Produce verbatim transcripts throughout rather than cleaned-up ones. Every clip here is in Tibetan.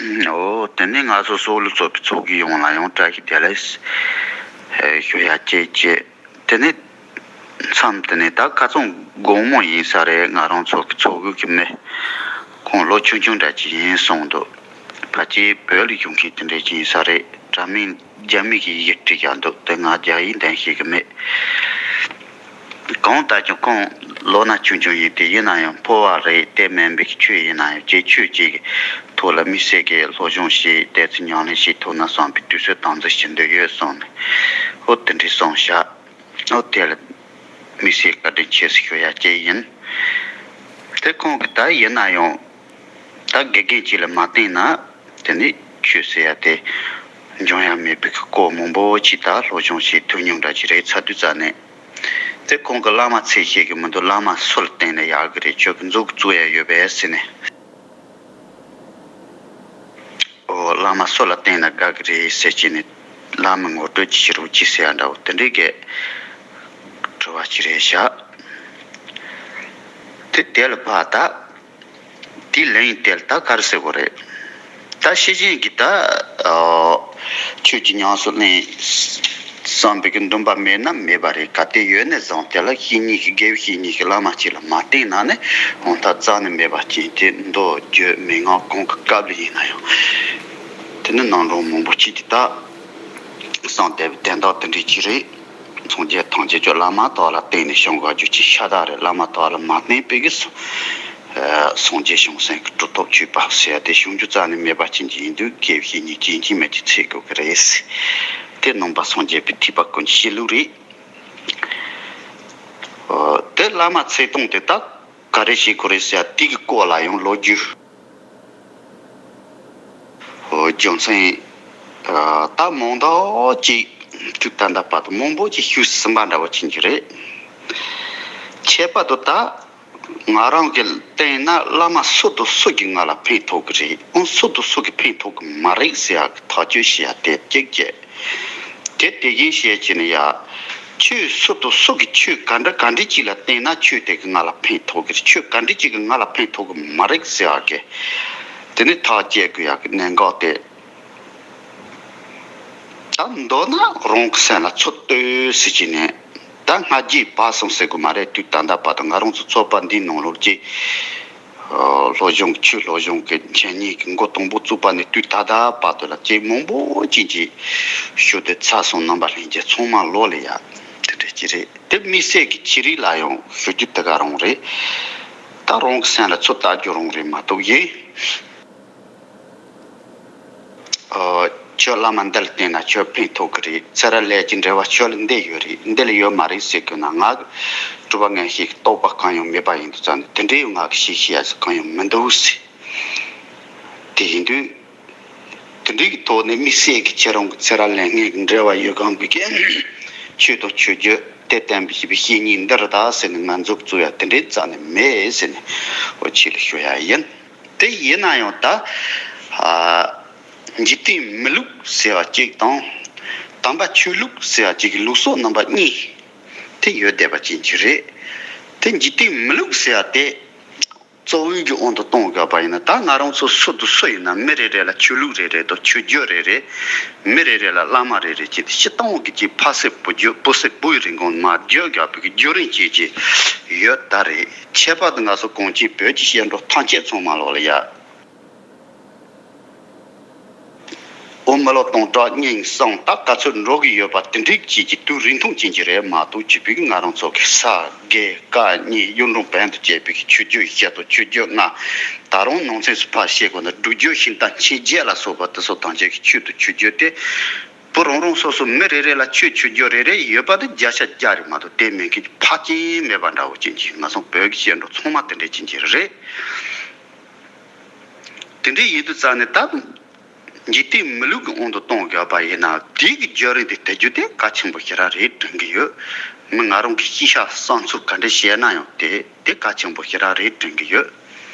འོ་དེ་ནས་ང་ཚོ་སོག་ལུ་ཚོགས་པའི་ཚོགས་ཀྱི་ཡོངས་ལ་ཡང་བཀྲ་ཤིས་བདེ་ལེགས་ཞུ་ཡ་བཅས་བཅས། དེ་ནས་མཚམས་དེ་ནས་ད་ཁ་སང་དགོང་མོ་ཡིན་ས་རེད། ང་རང་ཚོ་གི་ཚོགས་གུ་གི་མི་ཁོང་ལོ་ཆུང་ཆུང་འདྲ་ཅིག་ཡིན་གསུངས་འདུག་ཕལ་ཆེར་བོད་ལ་བྱུང་མཁན་དེ་འདྲ་ཅིག་ཡིན་ས་རེད། དྲ་མིག་རྒྱ་མིག་གི་ཡི་གེ་བྲིས་ཀྱང་འདུག་དེ་ང་རྒྱ་ཡིག་འདོན་ཤེས་གི་མེད། གང་ལྟར་ཀྱང་ཁོང་ལོ་ན་ཆུང་ཆུང་ཡིན་དེ། ཡིན་ན་ཡང་ཕོ་བ་རེད། དེ་མིན་པའི་ཆོས་ཡིན་ན་ཡང་ཅིག་ཆོས་ཅིག་གི་ཐོག་ལ་དམིགས་བསལ་གྱི་སློབ་སྦྱོང་ཞིག་བལྟས་ཚུལ་ཉམས་ལེན་ཞིག་ཐུབ་ན་བསམ་པའི་དུས་ཚོད་དམ་འཛིན་བྱེད་འདོད་ཡོད་གསུངས་ནས། ཨོ་དེ་འདྲའི་གསུངས་བཞག་ཨོ་དེ་ལ་དམིགས་བསལ་བཀའ་དྲིན་ཆེ་ཞུ་ཡ་བཅས་ཡིན། དེ་ཁོང་གིས་ད་ཡིན་ན་ཡང་ད་དགེ་རྒན་གཅིག་ལ་མ་བསྟེན་ན་དེ་ནི་ཆོས་ཟེར་ཡ་དེ་འབྱུང་ཡ་མེད་པའི་སྐོར་མང་པོ་ཅིག་ད་སློབ་སྦྱོང་བྱེད་ཐུབ་མྱོང་འདྲ་ཅིག་རེད། ཚ་དུས་ཙ་ནས་དེ་ཁོང་གི་བླ་མ་ཚེ་ཤེས་ཀྱི་མི་འདུག་བླ་མ་སུ་ལ་བསྟེན་ན་ཡག་གི་རེད། ཁྱོད་ཀྱི་མཛུབ་གུ་བཙུགས་ཡ་ཡོད་པས་ཟེར་ནས། ཨོ་བླ་མ་སུ་ལ་བསྟེན་ན་དགའ་གི་རེད་ཟེར་གྱིས་ནས། བླ་མའི་ངོ་སྤྲོད་ཅིག་བྱེད་རོགས་གྱིས་ཟེར་ཡ་འདྲ་བོ་དེ་འདྲའི་གི་དྲི་བ་ཅིག་རེད་བཞག་དེ་དེ་ལ་ཕར་ད་དེའི་ལན་དེ་ལ་ད་ག་རེ་ཟེར་དགོས་རེད། ད་ཤེས་བཞིན་གྱི་ད་ཨོ་ཆོས་ཀྱི་ཉམས་སུ་ལེན་བསམ་པའི་གི་འདུན་པ་མེད་ན་མེད་པ་རེད། གལ་ཏེ་ཡོད་ནས་བཟུང་དེ་ལ་བཤེས་གཉེན་ཞིག་དགེ་བའི་བཤེས་གཉེན་ཞིག་བླ་མ་ཅིག་ལ་མ་བསྟེན་ན་ནི་འོང་ཐབས་རྩ་ནས་མེད་པ་ཅིག་དེ་མདོ་རྒྱུད་མན་ངག་གང་གི་སྐབས་ལ་ཡིན་ན་ཡང་། དེ་ནི་ནང་དོན་མང་པོ་ཅིག་དེ་ད་གསང་བདེ་བའི་དོན་དག་དེ་འདྲའི་ཅིག་རེད། སངས་རྒྱས་ཐམས་ཅད་ཀྱང་བླ་མ་དག་ལ་བརྟེན་ནས་བྱུང་དགོས་རྒྱུ་ཅིག་ཤ་སྟག་རེད། བླ་མ་དག་ལ་མ་བརྟེན་པའི་གི་སངས་རྒྱས་བྱང་སེམས་ཀྱི་གྲུབ་ཐོབ་ཆོས་པ་ཟེར་ཡ་དེ་བྱུང་རྒྱུ་རྩ་ནས་མེད་པ་ཅན་ཅིག་ཡིན་དུས། དགེ་བའི་བཤེས་གཉེན་ཅན་ཅིག་མེད་ཅིག་འཚོལ་དགོས་ཀྱི་རེད། དེ་ནང་པ་སངས་རྒྱས་པའི་ཐེག་པ་ཀུན་གྱི་བཤད་ལུགས་རེད། ཨོ་དེ་བླ་མ་ཚེ་གཏོང་དེ་དག་ག་རེ་བྱེད་དགོས་རེད་ཟེར་ཡ་དེ་གི་སྐོར་ལ་ཡང་ལོ་རྒྱུས། ཨོ་རྒྱུ་མཚན་ད་མང་དག་ཅིག་དུས་ད་ལྟ་བར་དུ་མང་པོ་ཅིག་ཞུས་ཟིན་པ་འདྲ་བོ་ཅིག་རེད། ཁྱད་པར་དུ་ད་ང་རང་གི་བལྟས་ན་བླ་མ་སུ་དང་སུ་གིས་ང་ལ་ཕན་ཐོགས་ཀྱི་རེད། ཨང་སུ་དང་སུ་གིས་ཕན་ཐོགས་ཀྱི་མ་རེད་ཟེར་ཡག་གི་ཐག་གཅོད་བྱེད་ཡ་དེ་གཅིག་བྱས། དེ་དེ་བཞིན་བྱས་བྱས་ནས་ཡ། ཆོས་སུ་དང་སུ་གིས་ཆོས་ག་འདྲ་ག་འདྲ་ཅིག་ལ་བརྟེན་ན་ཆོས་དེ་གིས་ང་ལ་ཕན་ཐོགས་ཀྱི་རེད། ཆོས་ག་འདྲ་ཅིག་གིས་ང་ལ་ཕན་ཐོགས་ཀྱི་མ་རེད་ཟེར་ཡག་གི་དེ་ནི་ཐག་བཅད་དགོས་ཡག་གི་གནད་འགག་དེ། ད་མདོར་ན་རང་གི་སེམས་ལ་ཚོད་ལྟོས་ཟེར་གྱི་ནས། ད་སྔ་རྗེས་བར་གསུམ་ཟེར་དགོས་མ་རེད། དུས་ད་ལྟ་བར་དུ་ང་རང་ཚོ་ཚོགས་པ་འདིའི་ནང་ལོགས་ཀྱི་སློབ་སྦྱོང་ཆོས་སློབ་སྦྱོང་གི་འཆད་ཉན་གྱི་འགོ་དང་པོ་བཙུགས་པ་ནས་དུས་ད་ལྟ་བར་དུ་ལ་ཅིག་མང་པོ་ཅིག་གིས་ཞུ་དེ་ཚར་སོང་། རྣམ་པ་ལྷན་རྒྱས་ཚང་མ་ལོག་ལ་ཡ་དེ་འདྲ་ཅིག་རེད། དེ་དམིགས་བསལ་གྱི་ཁྱེད་རིགས་ལ་ཡང་ཞུ་རྒྱུ་དེ་ག་རང་རེད། ད་རང་གི་སེམས་ལ་ཚོད་ལྟ་རྒྱུ་རང་རེད་མ་གཏོགས་ཡིན། ཨོ། ཁྱོད་བླ་མ་འདི་ལ་བསྟེན་ན་ཁྱོད་ཕན་ཐོགས་ཀྱི་རེད། ཚེ་རབས་ལས་ཀྱི་འབྲེལ་བ་ཁྱོད་ལ་འདི་ཡོད་རེད། འདི་ལ་ཡོད་མ་རེད་ཟེར་དགོས་ན། ང་གི་སྤྲུལ་པ་ངན་ཞིག་རྟོགས་པ་གང་ཡང་མེད་པ་ཡིན་དུས་ཙང་ནས་དེ་འདྲའི་ང་གི་ཤེས་བྱ་ཟེར་གང་ཡང་མི་འདུག་ཟེར། དེ་ཡིན་དུས། དེ་འདྲའི་གི་ཐོག་ནས་དམིགས་བསལ་གྱི་ཁྱེད་རང་གི་ཚེ་རབས་ལས་ངན་གྱི་འབྲེལ་བ་ཡོད་གམ་གི་ཆོས་དང་ཆོས་བརྒྱུད་དེ་བསྟན་པའི་བཤེས་གཉེན་འདི་རེད་ད་ཟེར་ནས་ང་མཛུབ་བཙུགས་ཡ་དེ་འདྲའི་རྩ་ནས་མེད་ཟེར་ནས་འོ་ཁྱེད་ལ་ཞུ་ཡ་ཡིན། དེ་ཡིན་ན་ཡང་ད། ཨ། འཇིག་རྟེན་མི་ལུགས་ཟེར་བ་གཅིག་དང་། དམ་པ་ཆོས་ལུགས་ཟེར་བ་གཅིག་གི་ལུགས་སྲོལ་རྣམ་པ་གཉིས་དེ་ཡོད་བསྡད་པ་ཅན་གྱི་རེད། དེ་འཇིག་རྟེན་མི་ལུགས་ཟེར་བ་དེ་གཙོ་བོའི་གི་དབང་དུ་གཏོང་དགོས་པ་ཡིན་ན། ད་ང་རང་ཚོ་སུ་དང་སུ་ཡིན་ན་མི་རེ་རེ་ལ་ཆོས་ལུགས་རེ་རེ་དང་ཆོས་བརྒྱུད་རེ་རེ། མི་རེ་རེ་ལ་བླ་མ་རེ་རེ་བྱས་ཏེ་སྤྱིར་བཏང་གི་ཅིག་ཕ་སྲས་བུ་བརྒྱུད་བུ་སྲས་བུ་ཡི་རིན་གོང་མ་བརྒྱུད་དགོས་པའི་གི་བརྒྱུད་རིམ་ཅིག་ཅིག་ཡོད་ད་རེད། ཁྱད་པར་དུ་ང་ཚོ་གངས་ཅན་བོད་ཀྱི་བཤད་འགྲོ་ཐམས་ཅད་ཚང་མ་ལོག་ལ་ཡ། འོ་མི་ལོ་སྟོང་ཕྲག་གཉིས་གསུམ་ད་ག་ཚོད་འགྲོ་གི་ཡོད་པ་དེ་འདྲའི་ཅིག་གི་དུས་རིང་ཐུང་ཅན་གྱི་རེད་མ་གཏོགས་བྱས་པའི་ང་རང་ཚོ་གི་ས་དགེ་བཀའ་རྙིང་གཡུང་དྲུང་བོན་དུ་བཅས་པའི་གི་ཆོས་བརྒྱུད་བཤད་དང་ཆོས་བརྒྱུད་ལྔ། ད་རུང་ནང་ཚན་སུ་ཕར་བཤད་དགོས་ན་སྒྲུབ་བརྒྱུད་ཤིང་རྟ་མཆེད་བརྒྱད་ལ་སོགས་པ་དེ་ཚོ་ཐམས་ཅད་ཀྱི་ཆོས་དང་ཆོས་བརྒྱུད་དེ། བོད་རང་རང་སོ་སོ་མི་རེ་རེ་ལ་ཆོས་ཆོས་བརྒྱུད་རེ་རེ་ཡོད་པ་དེ་བརྒྱ་ཆ་བརྒྱ་རེད་མ་གཏོགས་དེ་མིན་མཁན་ཕལ་ཆེར་མེད་པ་འདྲ་བོ་ཅན་གྱི་ང་ཚོ་བོད་ཀྱི་བཤད་འགྲོ་ཚང་མ་དེ་འདྲ་ཅན་གྱི་རེད། དེ་འདྲ་ཡིན་དུས་ཙང་ནས་ད་འཇིག་རྟེན་མི་ལུགས་ཀྱི་དབང་དུ་གཏོང་དགོས་པ་ཡིན་ན་དེའི་གི་བརྒྱུད་རིམ་དེ་དེ་རྒྱུ་དེ་གལ་ཆེན་པོ་ཞེ་དྲག་རེད་དྲན་གི་ཡོད། མི་ང་རང་གི་ཤེས་བྱ་བསམ་ཚུལ་ག་འདྲ་བཤད་ན་ཡང་དེ་དེ་གལ་ཆེན་པོ་ཞེ་དྲག་རེད་དྲན་གི་ཡོད།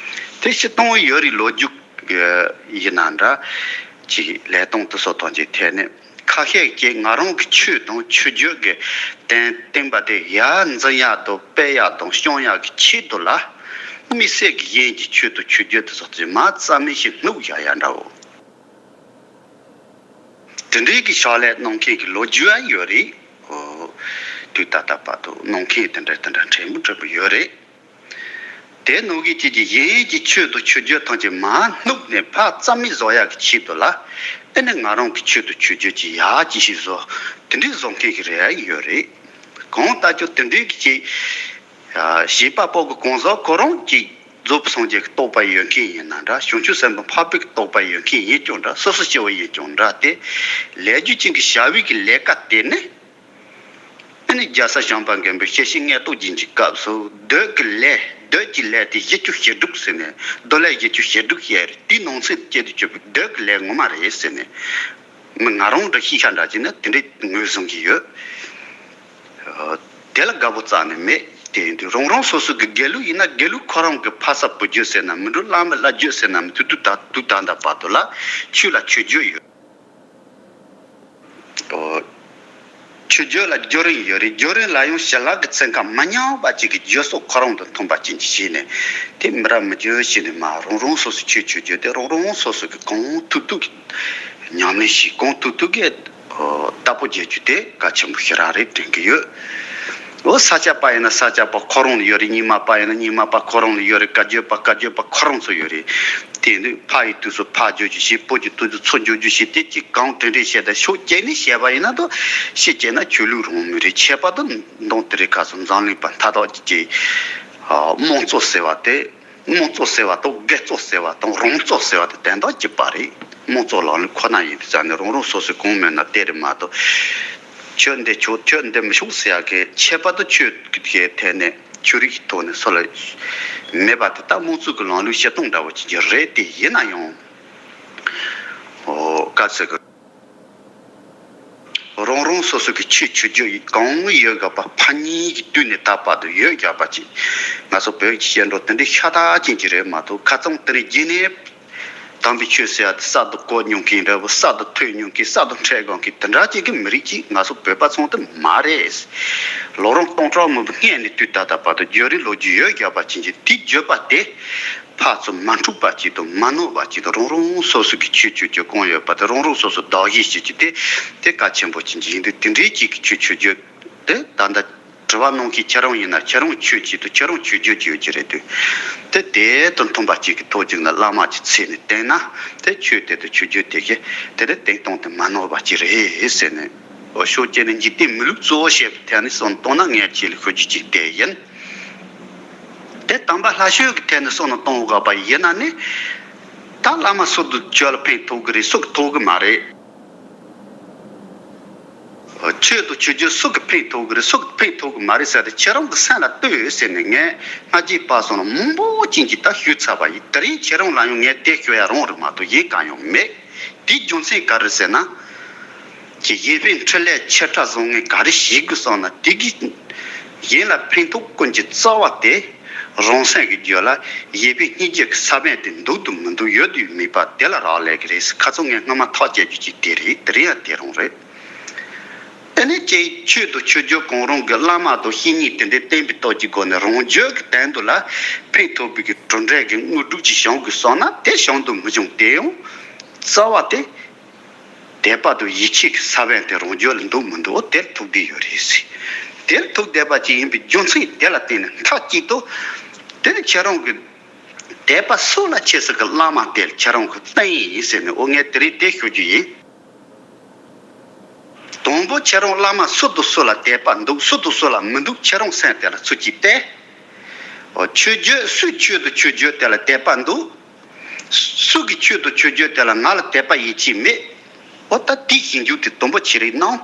དེ་སྤྱིར་བཏང་ཡོད་རེད། ལོ་རྒྱུས་ཡིན་ན་འདྲ་ཅིག་ལས་སྟངས་དེ་ཚོ་དང་ཅིག་ཐད་ནས། ཁ་ཤས་ཀྱིས་ང་རང་གི་ཆོས་དང་ཆོས་བརྒྱུད་ཀྱི་བསྟན་བསྟན་པ་དེ་ཡར་འཛིན་ཡག་དང་སྤེལ་ཡག་དང་སྐྱོང་ཡག་གི་ཆེད་དུ་ལ། དམིགས་བསལ་གྱི་གཞན་གྱི་ཆོས་དང་ཆོས་བརྒྱུད་དེ་ཚོ་ཚོས་མ་རྩ་མེད་ཞིག་བསྣུབ་བཞག་ཡ་འདྲ་བོ། དེ་འདྲའི་གི་ཕྱག་ལས་གནང་མཁན་གི་ལོ་རྒྱུས་ཡང་ཡོད་རེད། ཨོ། དུས་ད་ལྟ་བར་དུ་གནང་མཁན་དེ་འདྲ་དེ་འདྲ་ཕྲན་བུ་ཕྲན་བུ་ཡོད་རེད། དེ་ནང་གི་གཅིག་གི་གཞན་གྱི་ཆོས་དང་ཆོས་བརྒྱུད་ཐམས་ཅད་མར་སྣུབས་ནས་ཕར་རྩ་མེད་བཟོ་ཡག་གི་ཆེད་དུ་ལ། ཨེ་ནི་ང་རང་གི་ཆོས་དང་ཆོས་བརྒྱུད་ཀྱི་ཡག་ཅིག་ཞིག་བཟོ། དེ་འདྲའི་བཟོ་མཁན་གྱི་རེ་བ་ཡོད་རེད། གང་ལྟར་ཀྱང་དེ་འདྲའི་གི་ཅིག་ཞེས་པ་པོ་གི་གང་ཟག་ཁོ་རང་གི་རྫོགས་པའི་སངས་རྒྱས་ཀྱི་རྟོགས་པ་ཡོད་མཁན་ཡིན་ན་འདྲ། བྱང་ཆུབ་སེམས་དཔའ་འཕགས་པའི་རྟོགས་པ་ཡོད་མཁན་ཡིན་ཀྱང་འདྲ། སོ་སོ་སྐྱེ་བོ་ཡིན་ཀྱང་འདྲ། དེ་ལས་རྒྱུ་ཅན་གྱི་བྱ་བའི་གི་ལས་ཀ་དེ་ནི། ཨ་ནི་རྒྱལ་སྲས་བྱམས་པ་མགོན་པོའི་ཞལ་བཞེས་མངོན་རྟོགས་རྒྱན་གྱི་སྐབས་སུ་འདོད་ཀྱི་ལས། འདོད་ཀྱི་ལས་དེ་བཞི་བཅུ་ཞེ་དྲུག་ཟེར་ནས། འདོད་ལས་བཞི་བཅུ་ཞེ་དྲུག་བཤད་རེད། དེའི་ནང་ཚན་དུ་སྐྱེ་དུ་གྱུར་པའི་འདོད་ཀྱི་ལས་ངོ་མ་རེད་ཟེར་ནས། མི་ང་རང་འདྲ་ཤེས་བྱ་འདྲ་བྱས་ན་དེ་འདྲའི་ངོས་བཟུང་གི་ཡོད། དེ་ལ་དགའ་པོ་རྩ་ནས་མེད། དེ་ཡིན་དུས་རང་རང་སོ་སོ་གི་དགེ་ལུགས་ཡིན་ན་དགེ་ལུགས་ཁོ་རང་གི་ཕ་ས་བུ་རྒྱུད་ཟེར་ན་མི་འགྲོ། བླ་མའི་བླ་རྒྱུད་ཟེར་ན་མི་འགྲོ། དུས་ད་དུས་ད་ལྟ་བར་དུ་ལ་ཆོས་ལ་ཆོས་བརྒྱུད་ཡོད། ཨོ། ཆོས་བརྒྱུད་ལ་བརྒྱུད་རིམ་ཡོད་རེད། བརྒྱུད་རིམ་ལ་ཡང་ཞི་ལྷག་གི་ཚན་ཁ་མི་ཉམས་པ་ཅིག་གི་བརྒྱུད་སྲོལ་ཁོ་རང་དང་མཐུན་པ་ཅན་ཅིག་བྱས་ནས། དེ་མི་རབས་མི་བརྒྱུད་བྱས་ནས་མར་རང་རང་སོ་སོའི་ཆོས་ཆོས་བརྒྱུད་དེ་རང་རང་སོ་སོ་གི་གང་ཐུབ་ཐུབ་ཀྱི་ཉམས་ལེན་བྱས། གང་ཐུབ་ཐུབ་ཀྱི་ཨོ་བདག་པོ་རྒྱག་རྒྱུ་དེ་གལ་ཆེན་པོ་ཞེ་དྲག་རེད་དྲན་གྱི་ཡོད། འོ་ས་སྐྱ་པ་ཡིན་ན་ས་སྐྱ་པ་ཁོ་རང་ལ་ཡོད་རེད། རྙིང་མ་པ་ཡིན་ན་རྙིང་མ་པ་ཁོ་རང་ལ་ཡོད་རེད། བཀའ་བརྒྱུད་པ་བཀའ་བརྒྱུད་པ་ཁོ་རང་ཚོ་ཡོད་རེད། དེ་ནི་ཕ་ཡི་དུས་སུ་ཕ་བརྗོད་རྒྱུ་བྱས། བུ་གི་དུས་སུ་བུ་བརྗོད་རྒྱུ་བྱས། དེ་གཅིག་གང་དྲན་དྲན་བཤད་དང་ཤུགས་བསྐྱེད་ནས་བཤད་པ་ཡིན་ན་དོ། ཤེས་བསྐྱེད་ན་ཆོས་ལུགས་རང་མོས་རེད། ཁྱད་པར་དུ་མདང་དེ་རིང་ཁ་སང་འཛམ་གླིང་པ་མཐའ་དག་གི་དམངས་གཙོ་ཟེར་བ་དེ། དམངས་གཙོ་ཟེར་བ་དང་། དགེ་གཙོ་ཟེར་བ་དང་། རང་གཙོ་ཟེར་བ་དེ་དོན་དག་གཅིག་པ་རེད། དམངས་གཙོ་ལག་ལེན་ཁོ་ན་ཡིན་དུས་ཙང་ནས་རང་རང་སོ་སོའི་གང་མོས་ན་དེ་རེད་མ་གཏོགས། ཁྱོད་འདི་ཆོག་ཁྱོད་འདི་མི་ཆོག་ཟེར་ཡག་གི་ཁྱད་པར་དུ་ཆོས་ཀྱི་ཐད་ནས་ཆོས་རིག་གི་ཐོག་ནས་སུ་ལ་མེད་པ་དེ་ད་དམངས་གཙོ་གི་ལམ་ལུགས་བྱེད་སྟངས་འདྲ་བོ་ཅིག་རེད། དེ་ཡིན་ན་ཡང་། ཨོ་ག་ཚོད་གི་རང་རང་སོ་སོ་གི་ཆོས་ཆོས་བརྒྱུད་གང་ཡོད་དགག་པ་ཕ་ཉིན་གྱི་དུས་ནས་ད་བར་དུ་ཡོད་དགག་པ་ཅིག་ང་ཚོ་བོད་ཀྱི་བཤད་འགྲོ་དེ་འདྲའི་ཤ་སྟག་ཅན་གྱི་རེད་མ་གཏོགས། ཁ་ཚང་དེ་འདྲའི་རྗེས་ནས་དམ་པའི་ཆོས་ཟེར་ཡ་དེ་གསར་དུ་གོ་མྱོང་མཁན་འདྲ་བོ། གསར་དུ་ཐོས་མྱོང་མཁན། གསར་དུ་འཕྲད་དགོས་མཁན་དེ་འདྲ་ཅིག་གི་མི་རིགས་ཅིག་ང་ཚོ་བོད་པ་ཚང་དེ་མ་རེད། ལོ་རིམ་སྟོང་ཕྲག་མང་པོ་སྔས་ནས་དུས་ད་ལྟ་བར་དུ་བརྒྱུད་རིམ་ལོ་རྒྱུས་ཡོད་དགག་པ་ཅན་གྱི་དེའི་བརྒྱུད་པ་དེ། ཕར་ཚུར་མ་འཁྲུག་པ་ཅིག་དང་མ་ནོར་བ་ཅིག་དང་། རང་རང་སོ་སོ་གི་ཆོས་ཆོས་ཆོས་གང་ཡོད་པ་དེ་རང་རང་སོ་སོ་བདག་གཞིར་བྱེད་རྒྱུ་དེ་དེ་གལ་ཆེན་པོ་ཅིག་ཡིན་དུས། དེ་འདྲའི་ཅིག་གི་ཆོས་ཆོས་བརྒྱུད་དེ་ད་ལྟ་དྲི་བ་གནང་མཁན་ཁྱེད་རང་ཡིན་ན་ཁྱེད་རང་ཆོས་ཅིག་དང་ཁྱེད་རང་ཆོས་བརྒྱུད་ཅིག་ཡོད་ཀྱི་རེད་དུས། དེ་དེ་དང་མཐུན་པ་ཅིག་གི་ཐོག་ཅིག་ལ་བླ་མ་ཅིག་འཚོལ་ནས་བསྟེན་ན། དེ་ཆོས་དེ་དང་ཆོས་བརྒྱུད་དེ་གི་དེ་དེ་བསྟེན་སྟངས་དེ་མ་ནོར་བ་ཅིག་རེད་ཟེར་ནས། འོ་ཤོག་ཅེ་ནས་འཇིག་རྟེན་མི་ལུགས་གཙོ་བོ་བཤད་པའི་ཐད་ནས་སོང་བཏང་ན་ངས་ཁྱེད་ལ་ཞུ་རྒྱུ་ཅིག་དེ་ཡིན། དེ་དམ་པ་ལྷ་ཆོས་ཀྱི་ཐད་ནས་སོང་ན་གཏོང་དགོས་པ་ཡིན་ན་ནི། ད་བླ་མ་སུ་དང་ཁྱོད་ལ་ཕན་ཐོགས་ཀྱི་རེད། སུ་གི་ཐོགས་ཀྱི་མ་རེད། ཆོས་དང་ཆོས་བརྒྱུད་སུ་གི་ཕན་ཐོགས་ཀྱི་རེད། སུ་གི་ཕན་ཐོགས་ཀྱི་མ་རེད་ཟེར་ཏེ་ཁྱེད་རང་གི་སེམས་ལ་ལྟོས་ཟེར་ནས་ངས་སྔ་རྗེས་བར་སོང་ན་མང་པོ་ཅན་གྱིས་ད་ཞུས་ཚར་བ་ཡིན། དེ་རིང་ཁྱེད་རང་ལ་ཡང་ངས་དེ་ཞུ་ཡ་རང་རེད་མ་གཏོགས་གཞན་གང་ཡང་མེད། དེའི་རྒྱུ་མཚན་ག་རེ་ཟེར་ན། ཀྱི་གཞན་ཕན་འཕྲིན་ལས་ཆེ་ཕྲ་བཟང་ངན་ག་རེ་བྱེད་དགོས་བསམ་ན། དེ་གིས་གཞན་ལ་ཕན་ཐོགས་ཀུན་གྱི་རྩ་བ་དེ། རང་སེམས་ཀྱི་རྒྱུད་ལ་གཞན་ཕན་སྙིང་རྗེ་གི་ས་བོན་དེ་འདུག་དང་མི་འདུག་ཡོད་དང་མེད་པ་དེ་ལ་རག་ལས་ཀྱི་རེད། ཁ་ཚོན་ངས་སྔ་མ་ཐག་བཅད་རྒྱུ་ཅིག་དེ་རེད། དེ་རིང་ཡང་དེ་རང་རེད། དེ་ནས་ཀྱེ་ཆོས་དང་ཆོས་བརྒྱུད་གང་རུང་གི་བླ་མ་དང་བཤེས་གཉེན་དེ་འདྲས་བསྟེན་པའི་སྟོབས་ཀྱི་སྒོ་ནས་རང་རྒྱུད་ཀྱི་དོན་དུ་ལ་ཕན་ཐོགས་པའི་གི་གྲུབ་འབྲས་ཀྱི་དངོས་གྲུབ་ཅིག་བྱུང་དགོས་བསམ་ན། དེ་བྱུང་དང་མི་བྱུང་དེ་ཡང་རྩ་བ་དེ། དད་པ་དང་ཡིད་ཆེས་ཀྱི་ས་བོན་དེ་རང་རྒྱུད་ལ་འདུག་མི་འདུག་འོ་དེར་ཐུག་བསྡད་ཡོད་རེད་ཟེར། དེར་ཐུག་བསྡད་པ་ཅིག་ཡིན་པའི་རྒྱུ་མཚན་དེ་ལ་བརྟེན་ནས་མཐའ་གཅིག་ཏུ། དེ་ནི་ཁྱེད་རང་གི་དད་པ་སུ་ལ་ཆེ་ས་གི་བླ་མ་དེ་ཁྱེད་རང་གི་རྟེན་ཡིན་ཟེར་ནས། འོ་ངས་དེ་རིང་དེ་ཞུ་རྒྱུ་ཡིན། དང་པོ་ཁྱེད་རང་བླ་མ་སུ་དང་སུ་ལ་དད་པ་འདུག་སུ་དང་སུ་ལ་མི་འདུག་ཁྱེད་རང་སེམས་དེ་ལ་ཚུར་གཅིག་བལྟས། འོ་ཆོས་བརྒྱུད་སུའི་ཆོས་དང་ཆོས་བརྒྱུད་དེ་ལ་དད་པ་འདུག་སུ་གི་ཆོས་དང་ཆོས་བརྒྱུད་དེ་ལ་ང་ལ་དད་པ་ཡིད་ཆེས་མེད། འོ་ད་དེའི་ཞིབ་འཇུག་དེ་དང་པོ་བྱེད་རིགས་གནང་།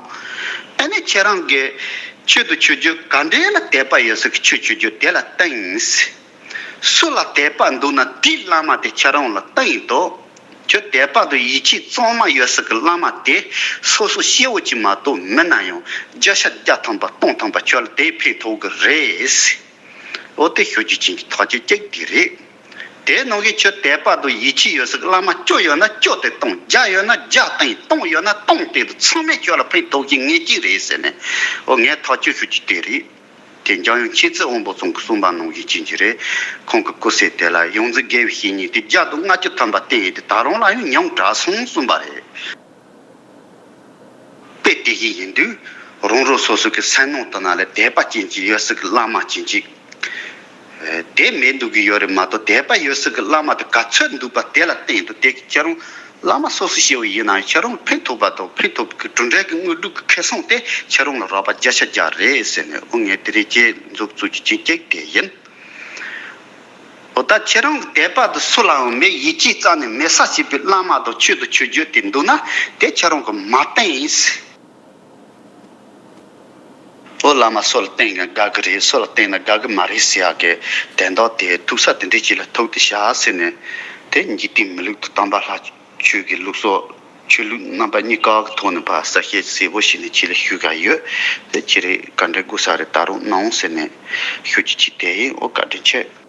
ཨ་ནི་ཁྱེད་རང་གི་ཆོས་དང་ཆོས་བརྒྱུད་ག་འདྲའི་ལ་དད་པ་ཡོད་ས་གི་ཆོས་ཆོས་བརྒྱུད་དེ་ལ་བསྟེན། སུ་ལ་དད་པ་འདུག་ན་དེའི་བླ་མ་དེ་ཁྱེད་རང་ལ་བསྟེན་དང་། ཁྱོད་དད་པ་དང་ཡིད་ཆེས་གཙང་མ་ཡོད་ས་གི་བླ་མ་དེ་སོ་སོ་སྐྱེ་བོ་གཅིག་མ་གཏོགས་མིན་ན་ཡང་བརྒྱ་ཆ་བརྒྱ་ཐམ་པ་སྟོང་ཐམ་པ་ཁྱོད་ལ་དེ་ཕན་ཐོགས་གི་རེད། འོ་དེ་ཤོད་རྒྱུ་ཅན་གྱི་ཐག་གཅོད་གཅིག་དེ་རེད། དེ་ནང་གི་ཁྱོད་དད་པ་དང་ཡིད་ཆེས་ཡོད་ས་གི་བླ་མ་བཅུ་ཡོད་ན་བཅུ་དེ་བསྟེན། བརྒྱ་ཡོད་ན་བརྒྱ་བསྟེན། སྟོང་ཡོད་ན་སྟོང་། དེ་དང་ཚང་མས་ཁྱོད་ལ་ཕན་ཐོགས་ཀྱི་ངེས་ཅན་རེད་ཟེར་ནས། འོ་ངས་ཐག་གཅོད་ཤོད་རྒྱུ་དེ་རེད། དེ་འཇམ་དབྱངས་མཁྱེན་བརྩེ་དབང་པོ་ཚང་གིས་གསུངས་པ་ནང་བཞིན་ཅན་གྱི་རེད། ཁོང་གི་སྐུ་ཚེ་དེ་ལ་ཡོངས་འཛིན་དགེ་བའི་བཤེས་གཉེན་དེ་བརྒྱ་དང་ལྔ་བཅུ་ཐམ་པ་བསྟེན་ཡོད་དེ་ད་རུང་ལ་ཡང་ཉམས་དྲག་སོང་གསུངས་པ་རེད། དེ་བཞིན་ཡིན་དུས། རང་རང་སོ་སོ་གི་སེམས་ནང་དུ་ན་ལས་དད་པ་ཅན་གྱི་ཡོད་སྲིད་ཀྱི་བླ་མ་ཅན་གྱི་དེ་མེད་འདུག་གི་ཡོད་རེད་མ་གཏོགས། དད་པ་ཡོད་སྲིད་ཀྱི་བླ་མ་དེ་ག་ཚོད་འདུག་པ་དེ་ལ་བརྟེན་དུ་དེ་གི་ཁྱེད་རང་བླ་མ་སོ་སོ་ཞེས་པ་ཡིན་ན་ཁྱེད་རང་ཕན་ཐོགས་པ་དང་ཕན་ཐོགས་ཀྱི་གྲུབ་འབྲས་ཀྱི་དངོས་གྲུབ་ཀྱི་ཁེ་བཟང་དེ་ཁྱེད་རང་ལ་རག་པ་བརྒྱ་ཆ་བརྒྱ་རེད་ཟེར་ནས། འོ་ངས་དེ་རིང་ཁྱེད་མཛུབ་བཙུགས་ཀྱི་ཅིག་ཅིག་དེ་ཡིན། འོ་ད་ཁྱེད་རང་གི་དད་པ་དེ་སུ་ལའང་མེད། ཡིད་ཆེས་རྩ་ནས་མེད་ས་བྱེད་པའི་བླ་མ་དང་ཆོས་དང་ཆོས་བརྒྱུད་དེ་འདུག་ན་དེ་ཁྱེད་རང་གི་མ་བསྟེན་ཡིན། འོ་བླ་མ་སུ་ལ་བསྟེན་ན་དགའ་གི་རེད། སུ་ལ་བསྟེན་ན་དགའ་གི་མ་རེད་ཟེར་ཡག་གི་དན་རྟགས་དེ་ཐུག་ས་དེ་འདྲའི་ཅིག་ལ་ཐུག་དེ་བཞག་ཟེར་ནས། དེ་འཇིག་རྟེན་མི་ལུགས་དང་དམ་པ་ལྷ་ཆོས་ཀྱི་ལུགས་སྲོལ་ཆོས་ལུགས་རྣམ་པ་གཉིས་ཀ་གི་ཐོག་ནས་ཕར་གསལ་བཤད་གསལ་པོ་བྱས་ནས་ཁྱེད་ལ་ཞུ་ག་ཡོད། དེ་ཁྱེད་རང་ག་འདྲ་དགོས་ས་རེད་ད་རུང་གནང་ཟེར་ནས་ཞུ་རྒྱུ་ཅིག་དེ་ཡིན། འོ་བཀའ་དྲིན་ཆེ།